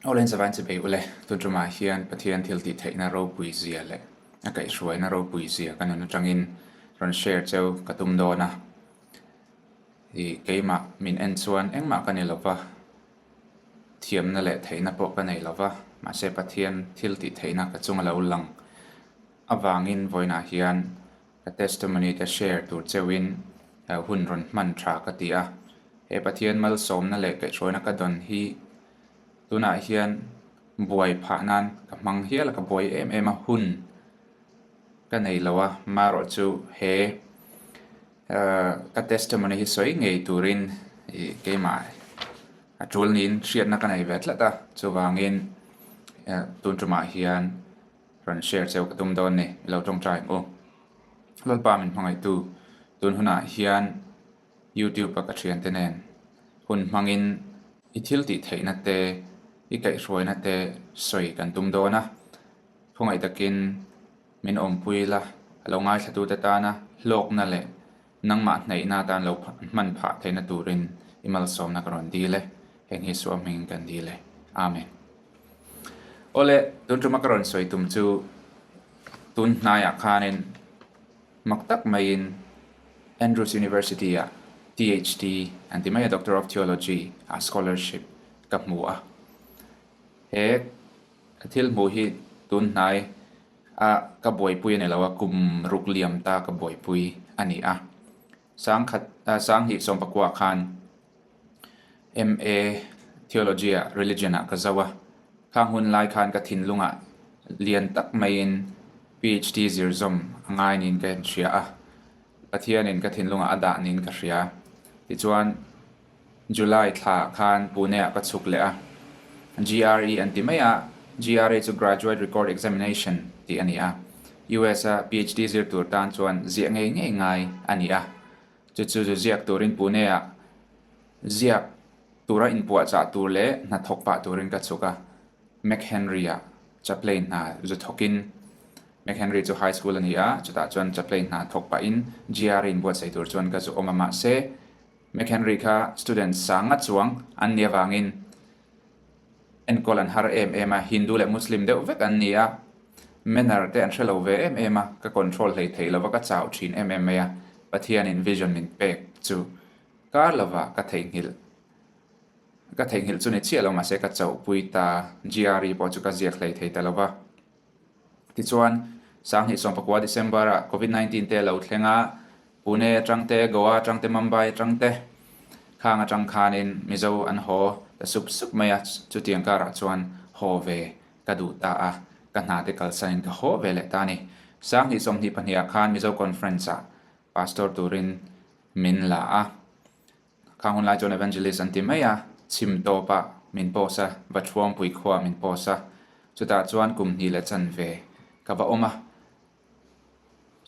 Aw le, Zavain Chibei ule, tun tumah hian Pathian thil tih theihna ropui zia leh a kaihhruaina ropui zia ka nun atangin rawn share cheu ka tum dawn a. I keimah min en chuan engmah ka ni lova, thiamna leh theihna pawh ka nei lova, mahse Pathian thil tih theihna ka chunga lo lang avangin vawiinah hian ka testimony te share tur cheuhin hun rawn hman tha ka ti a. He Pathian malsawmna leh kaihhruaina ka dawn hi tunah hian buai phah nan ka hmang hial a, ka buai em em a, hun ka nei lo a, marawh chu he Ka testimony hi sawi ngei turin ih keimah a tul niin hriatna ka nei ve tlat a, chuvangin tun tumah hian rawn share cheu ka tum dawn ni, i lo tawngtai ang u. Lalpa min hmangaihtu tun hunah hian YouTube a ka thiante nen hun hmangin i thil tih theihna te, i kaihhruaina te sawi kan tum dawn a, khawngaih takin Min awmpui la, a lo ngaithlatute tana hlawkna leh nangmah hnaihna atan lo hman phah theihna turin i malsawmna ka rawn dil e. Heng hi Suah hmingin kan dil e. Amen. Awle, tun tuma ka rawn sawi tum chu tun hnaiah khanin mak tak maiin Andrews University-ah THD an ti mai a, Doctor of Theology ah scholarship ka hmu a. He Ka thil hmuh hi tun hnai a ka buaipui a ni lo a, kum ruk liam ta ka buaipui a ni a. Sangkhat Sanghnih sawmpakua khan MA Theology ah Religion ah ka zo a, khang hun lai khan ka thinlungah lian tak maiin PhD zir zawm a ngai niin ka inhria a, Pathianin ka thinlungah a dah niin ka hria. Tichuan. July thla khan Pune-ah ka chhuk leh a, GRE an ti mai a, GRE chu Graduate Record Examination tih a ni a, US-a PhD zir tur tan chuan ziah ngei ngei ngai a ni a, chu chu zu ziak turin Pune-ah ziak tura inpuahchah tur leh hna thawk pah turin ka chhuk a, McHenry-ah chaplain hna zu thawkin McHenry chu high school a ni a, chutah chuan chaplain hna thawk pahin GRE inbuatsaih tur chuan ka zu awm a, mahse, McHenry kha student sanga chuang an nih avangin enkawl an har em em a, Hindu leh Muslim deuh vek an ni a, manner te an hre lo ve em em a, ka control hlei thei lova ka chau thin em em mai a, Pathianin vision min pek chu kar lova ka theihnghilh ka theihnghilh chu ni chiah lo mahse ka chauhpui ta, GRE pawh chu ka ziak hlei thei ta lova. Tichuan, 2019 December-ah Covid 19 te a lo thleng a, Pune atang te, Goa atang te, Mumbai atang te khang atang khanin Mizo an haw ta sup sup mai a, chutiang karah chuan haw ve ka duh ta a, ka hna te kalsanin ka haw ve leh ta a ni. 2022 ah khan Mizo Conference-ah Pastor turin min la a. Khang hun lai chuan Evangelist an ti mai a, chhim tawpah min post a, Vathuangpui khuaah min post a, chutah chuan kum hnih leh chanve ka va awm a.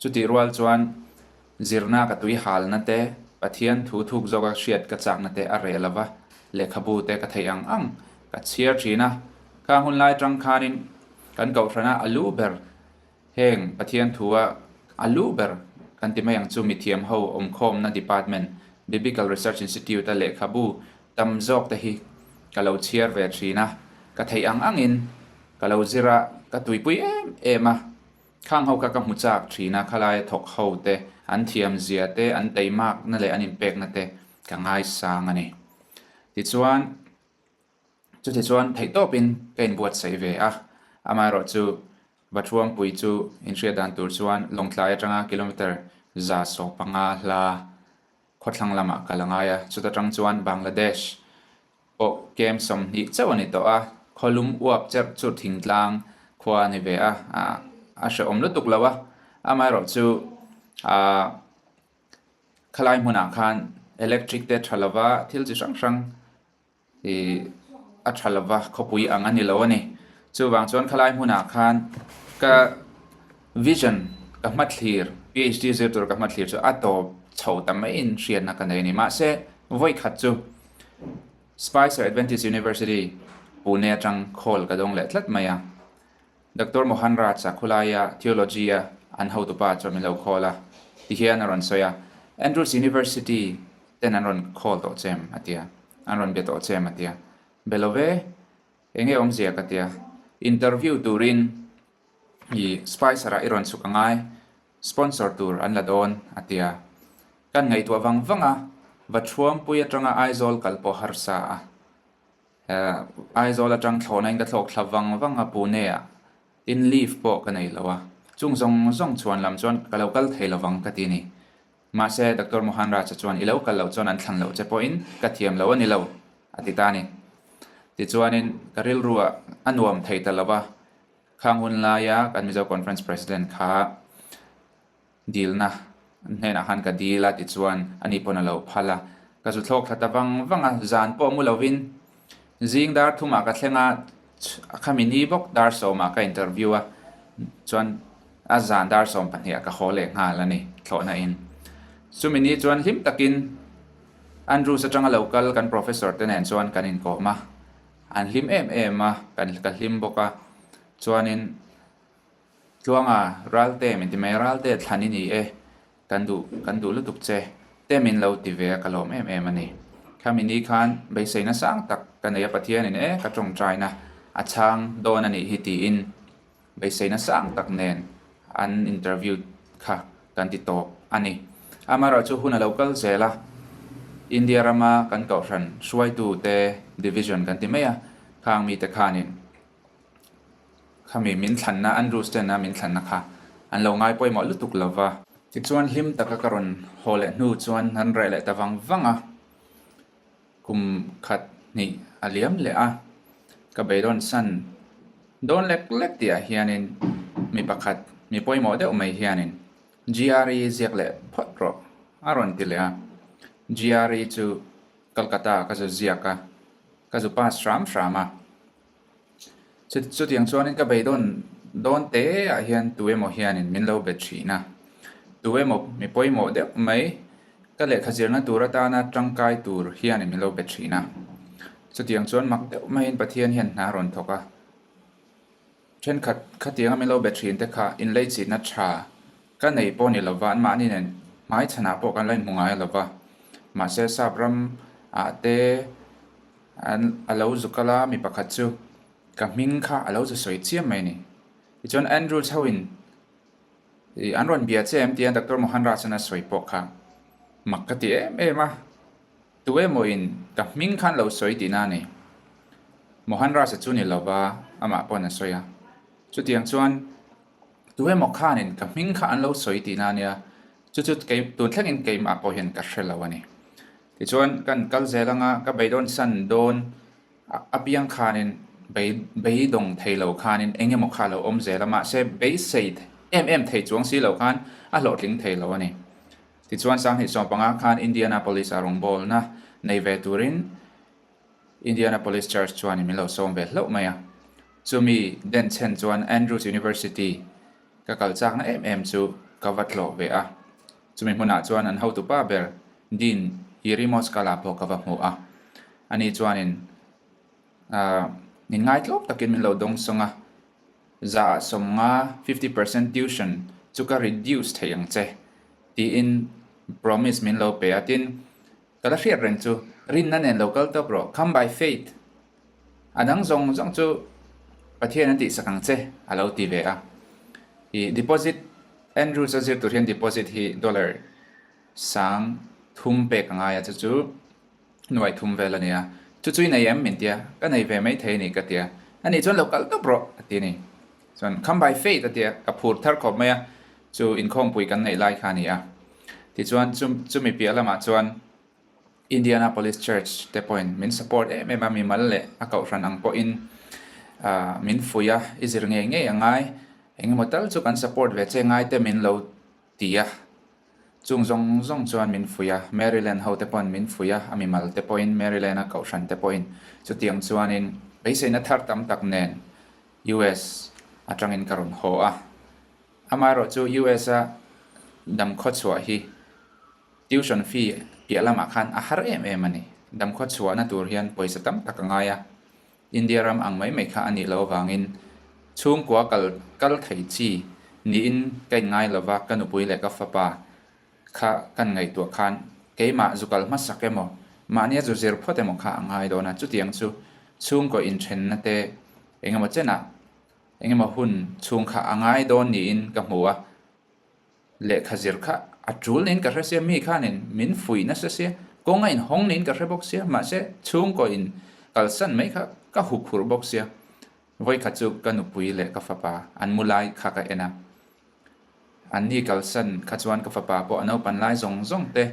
Chutih rual chuan zirna ka tui halna te, Pathian thu thuk zawka hriat ka chakna te a reh lova, lehkhabu te ka theih ang ang ka chhiar thin a. Khang hun lai atang khanin kan kohhrana a lu ber Heng Pathian thua a lu ber kan ti mai ang chu mithiam ho awmkhawmna department Biblical Research Institute a lehkhabu tam zawk te hi ka lo chhiar ve thin a, ka theih ang angin ka lo zir a, ka tuipui em em a, khang ho kha ka hmu chak thin a, khalaia thawk ho te an thiam zia te, an teimakna leh an inpekna te ka ngaisang a ni. Tichuan. Chutichuan theihtawpin ka inbuatsaih ve a, amaherawh chu Vathuangpui chu inhriat dan tur chuan Lawngtlai atanga kilometre 115 hla khawthlang lamah kal a ngai a, chuta tang chuan Bangladesh pawh kem 20 chauh a ni tawh a, khawlum uap cherh chu thingtlang khua a ni ve a, a hrehawm lutuk lo a, amaherawh chu aah khalai hmunah khan electric te tha lova thil chi hrang hrang I a tha lova khawpui ang a ni lo a ni. Chuvang chuan khalai hmunah khan ka vision ka hmathlir PhD zir tur ka hmathlir chu a tawp chho ta maiin hriatna ka nei a ni. Mahse vawi khat chu Spicer Adventist University Pune atang call ka dawng leh tlat mai a. Doctor Mohan Raj a khulaia Theology a an hotupa chuan min lo call a, tihian a rawn sawi a, Andrews University ten an rawn call tawh che em? a ti a, an rawn be tawh che em? a ti a, be lo ve. Enge awmzia ka tia. Interview turin i Spicer ah i rawn chhuk angai, sponsor tur an la dawn a tia. Kan ngaihtuah vang vang a, Vathuampui atanga Aizawl kal pawh harsa a. Aizawl atang thlawhna in ka thlawk thla vang vang a Pune ah tin leave pawh ka nei lo a, chung zawng zawng chhuan lam chuan ka lo kal thei lovang ka ti ni. Mahse Doctor Mohan Raja chuan i lo kal loh chuan an thlan loh che pawhin ka thiam lo a ni lo a ti ta a ni. Tichuanin ka rilru ah a nuam thei ta lo va, khang hun laia kan Mizo Conference President kha Dilna hnenah khan ka dil a tichuan ani pawn a lo phal a, ka zu thlawk thla ta vang vang a, zan pawh mu lovin zing dar thumah ka thleng a, khami ni bawk dar sawmah ka interview a, chuan a zan dar sawm pahniha ka haw leh nghal a ni thlawhna in. Chumi ni chuan hlim takin Andrews atanga lo kal kan professor te nen chuan kan inkawm a, an hlim em em a, kan ka hlim bawk a, chuanin Tluanga, Ralte min ti mai, Ralte thlan i ni e, kan duh, kan duh lutuk che, te min lo ti ve a ka lawm em em a ni. Khami ni khan beiseina sang tak ka nei a Pathianin e ka tawngtaina a chhang dawn a nih hi tiin beiseina sang tak nen an interview kha kan ti tawp a ni. Amaherawhchu hun a lo kal zel a, India rama kan kohhran hruaitu te division kan ti mai a, khang mite khanin Khami min thlanna, Andrews tena min thlanna kha an lo ngai pawimawh lutuk lo va. Tichuan hlim taka ka rawn haw leh hnu chuan an reh leh ta vang vang a, kum khat hnih a liam leh a, ka beidawn san dawn lek lek tihah hianin mi pakhat, mi pawimawh deuh mai hianin GRE ziak leh phawt rawh a rawn ti leh a, GRE chu Calcutta ka zu ziak a, ka zu pass hram hram a. Chutiang chuanin ka beidawn dawn te ah hian tu emaw hianin min lo be thin a, tu emaw mi pawimawh deuh mai ka lehkha zirna tur atana tangkai tur hianin min lo be thin a. Chutiang chuan mak deuh maiin Pathian hian hna a rawn thawk a, thenkhat khatianga min lo be thin te kha inleichitna tha ka nei pawh ni lova anmahni nen hmaichhanah pawh kan la inhmu ngai lova, mahse sap ram ah te An a lo zu kal a, mi pakhat chu ka hming kha a lo zu sawi chiam mai a ni. Tichuan Andrew chhoin ih an rawn bia che em tia Doctor Mohan Raj chuan a sawi pawh kha mak ka ti em em a, tu emaw in ka hming khan lo sawi tihna a ni. Mohan Raj-a chu ni lova amah pawhin a sawi a. Chutiang chuan tu emaw khanin ka hming kha an lo sawi tihna a nia, chu chu kei tun thlengin keimah pawh hian ka hre lo a ni. Tichuan kan kal zel anga ka beidawn san dawn apiang khanin beidawng thei lo khanin eng emaw kha a lo awm zel a, mahse beisei em em thei chuang si lo khan a hlawhtling thei lo a ni. Tichuan Sanghnih sawmpanga khan Indianapolis ah rawngbawlna nei ve turin Indianapolis Church chuanin min lo sawm ve hlauh mai a. Chumi denchhen chuan Andrews University ka kal chakna em em chu ka va tlawh ve a. Chumi hmunah chuan an hotupa ber Dean Yerimos Kala pawh ka va hmu a. Ani chuanin min ngaitlawk takin min lo dawng sawng a, Za ah 50, 50% tuition chu ka reduce thei ang che tiin promise min lo pe a. Tin, ka la hriat reng chu rinna nen lo kal tawp rawh, come by faith. A dang zawng zawng chu Pathian a tihsak ang che a lo ti ve a. I deposit Andrews a zir tur hian deposit hi dollar sang thum pek a ngai a chu chu nuai thum vel a ni a. Chu chu i nei em min tia, ka nei ve mai thei a ni ka tia. Ani chuan lo kal tawp rawh a ti a ni. Chuan come by faith a tia, ka phur thar khawp mai a, chu inkhawmpui kan neih lai kha a ni a. Tichuan chumi piah lamah chuan Indianapolis Church te pawhin min support em em a, mimal leh a kohhran ang pawhin min fuih a, i zir ngei ngei a ngai, engemaw tal chu kan support ve che ngai te min lo ti a, chung zawng zawng chuan min fuih a, Maryland ho te pawhin min fuih a, a mimal te pawhin Maryland a kohhran te pawhin chutiang chuanin beiseina thar tam tak nen US atangin ka rawn haw a, amaherawhchu US a damkhaw chhuah hi Tuition fee piah lamah khan a har em em a ni. Damkhaw chhuahna tur hian pawisa tam tak a ngai a, India ram ang mai mai kha a nih loh avangin chhungkua kal kal thei chi niin ka inngai lova ka nupui leh ka fapa kha kan ngaihtuah khan keimah zu kal hmasak emaw mahnia zu zir phawt emaw kha a ngai dawn a, chutiang chu. Chhungkaw inthenna te engemaw chenah engemaw hun chhung kha a ngai dawn niin ka hmu a. Lehkha zir kha a tul niin ka hre sia, mi khanin min fuih nasa sia, kawng a inhawng niin ka hre bawk sia, mahse chhungkaw in kalsan mai kha ka huphurh bawk sia. Vawikhat chu ka nupui leh ka fapa an mu lai kha ka en a. An ni kalsan kha chuan ka fapa pawh a naupan lai zawng zawng te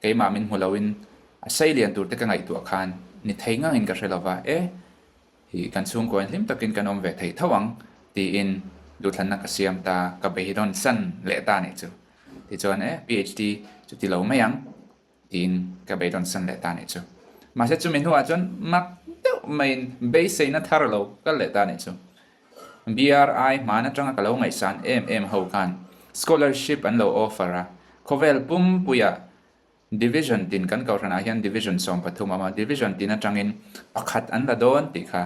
keimah min hmu loin a sei lian tur te ka ngaihtuah khan ni thei ngangin ka hre lo va, e hi kan chhungkawiin hlim takin kan awm ve thei tho ang tiin duhthlanna ka siam ta, ka beidawn san leh ta nih chu. Tichuan e PhD chu ti lo mai ang. Tiin ka beidawn san leh ta nih chu. Mahse chumi hnuah chuan mak deuh maiin beiseina thar lo kal leh ta nih chu. BRI hman atanga ka lo ngaihsan em em ho khan scholarship an lo offer a, khawvel pumpuiah division tin kan kohhranah hian division 13 a awm a, division tin atangin pakhat an la dawn tih kha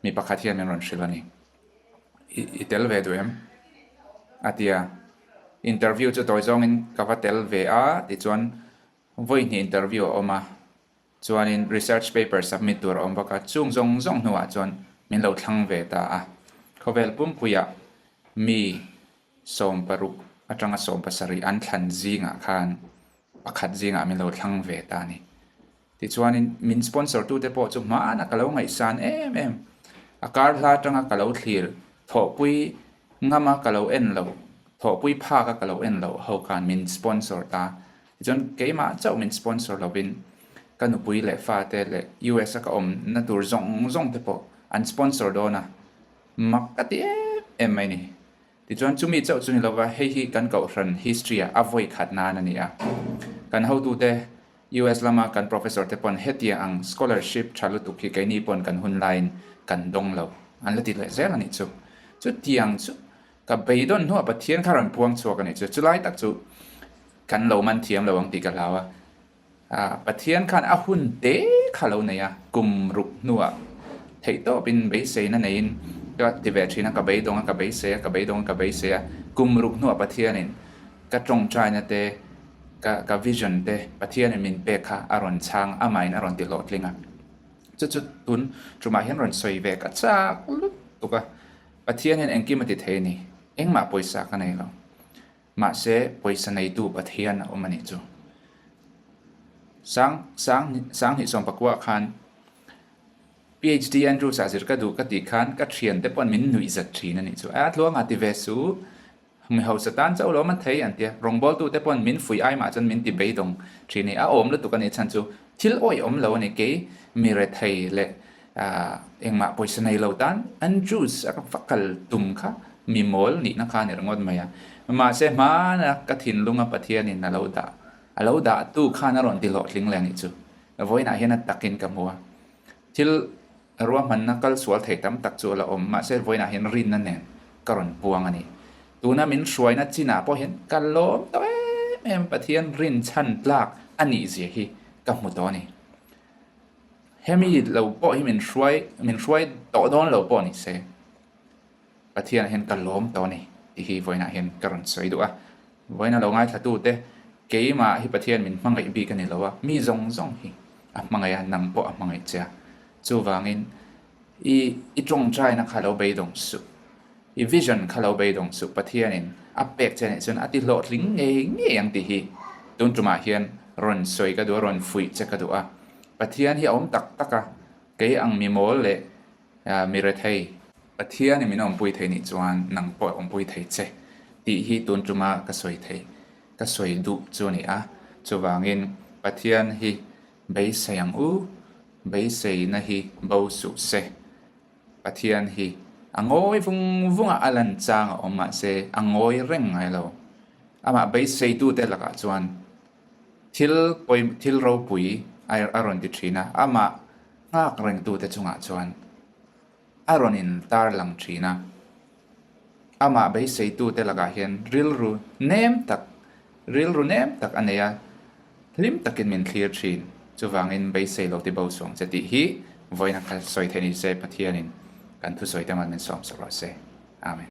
mi pakhat hian min rawn hrilh a ni. I tel ve duh em? A ti a. Interview chu tawi zawngin ka va tel ve a tichuan vawi hnih interview a awm a, chuanin research paper submit tur a awm bawk a, chung zawng zawng hnuah chuan min lo thlang ve ta a. Khawvel pumpuiah mi 16 atanga 17 an thlan zingah khan pakhat zingah min lo thlang ve ta a ni. Tichuanin min sponsor tute pawh chu hmana ka lo ngaihsan em em. A kar hla atanga ka lo thlir thawhpui ngama ka lo en loh, thawhpui phaka ka lo en loh ho khan min sponsor ta. Tichuan keimah chauh min sponsor lovin ka nupui leh fate leh US a ka awmna tur zawng zawng te pawh an sponsor dawn a, mak ka ti em em mai ni. Tichuan chumi chauh chu ni lova hei hi kan kohhran history ah a vawi khat nan a ni a. Kan hotute US lama kan professor te pawn hetiang ang scholarship tha lutuk hi keini pawn kan hun laiin kan dawng lo an la ti leh zel a nih chu. Chutiang chu ka beidawn hnuah Pathian kha rawn puang chhuak a nih chu. Chulai tak chu kan lo man thiam lo ang tih ka hlau a. Pathian khan a hun te kha lo nei a, kum ruk hnuah theihtawpin beiseina neiin ka ti ve thin a, ka beidawng a, ka beisei a, ka beidawng a, ka beisei a, kum ruk hnuah Pathianin ka tawngtaina te, ka ka vision te Pathianin min pek kha a rawn chhang, amahin a rawn ti hlawhtling a. Chu chu tun tumah hian rawn sawi ve ka chak lutuk a, Pathian hian engkim a ti thei a ni, engmah pawisa ka nei lo. Mahse, pawisa neitu Pathian a awm a nih chu. Sang sang sanghnih sawmpakua khan PhD Andrews ah zir ka duh ka tih khan ka thiante pawn min nuih zat thin a nih chu. A tluanga ti ve su, mi hausa tan chauh lo man thei an tia. Rawngbawltute pawn min fuih ai mah chuan min ti beidawng thin a ni. A awm lutuk a nih chhan chu thil awih awm lo a ni. Kei mi rethei leh Engmah pawisa nei lo tan Andrews a va kal tum kha mi mawl nihna kha a ni ringawt mai a. Mahse hmana ka thinlunga Pathianin a lo dah, a lo dahtu khan a rawn ti hlawhtling leh a nih chu. Vawiinah hian a takin ka hmu a. Thil ruahmanna kal sual thei tam tak chu a la awm, mahse vawiinah hian rinna nen ka rawn puang a ni. Tuna min hruaina chinah pawh hian ka lawm tawh em em Pathian rinchhan tlak a nih zia hi ka hmu tawh a ni. Hemi lo pawh hi min hruai min hruai tawh dawn lo pawh ni se, Pathianah hian ka lawm tawh a ni tih hi vawiinah hian ka rawn sawi duh a. Vawiina lo ngaithlatute keimah hi Pathian min hmangaih bik a ni lo a, mi zawng zawng hi a hmangaih a, nang pawh a hmangaih che a. Chuvangin i i tawngtaina kha lo beidawng suh, i vision kha lo beidawng suh, Pathianin a pek che nih chuan a ti hlawhtling ngei ngei ang tih hi tun tumah hian rawn sawi ka duh a, rawn fuih che ka duh a. Pathian hi a awm tak tak a, kei ang mi mawl leh mi rethei. Pathianin min awmpui thei nih chuan nang pawh a awmpui thei che tih hi tun tuma ka sawi thei, ka sawi duh chu a ni a. Chuvangin Pathian hi beisei ang u, beiseina hi bo suh se. Pathian hi a ngawi vung vung a, a lan chang a awm mahse a ngawi reng ngai lo. Amah beiseitute lakah chuan Thil pawi thil ropui a a rawn ti thin a, amah nghak rengtute chungah chuan a rawn in tar lang thin a. Amah beiseitute lakah hian rilru nem tak rilru nem tak a nei a, hlim takin min thlir thin. Chuvangin beisei lo ti bo suang che tih hi vawiin a kha sawi theih ni se Pathianin kan thusawi te man min sawm sak rawh se. Amen.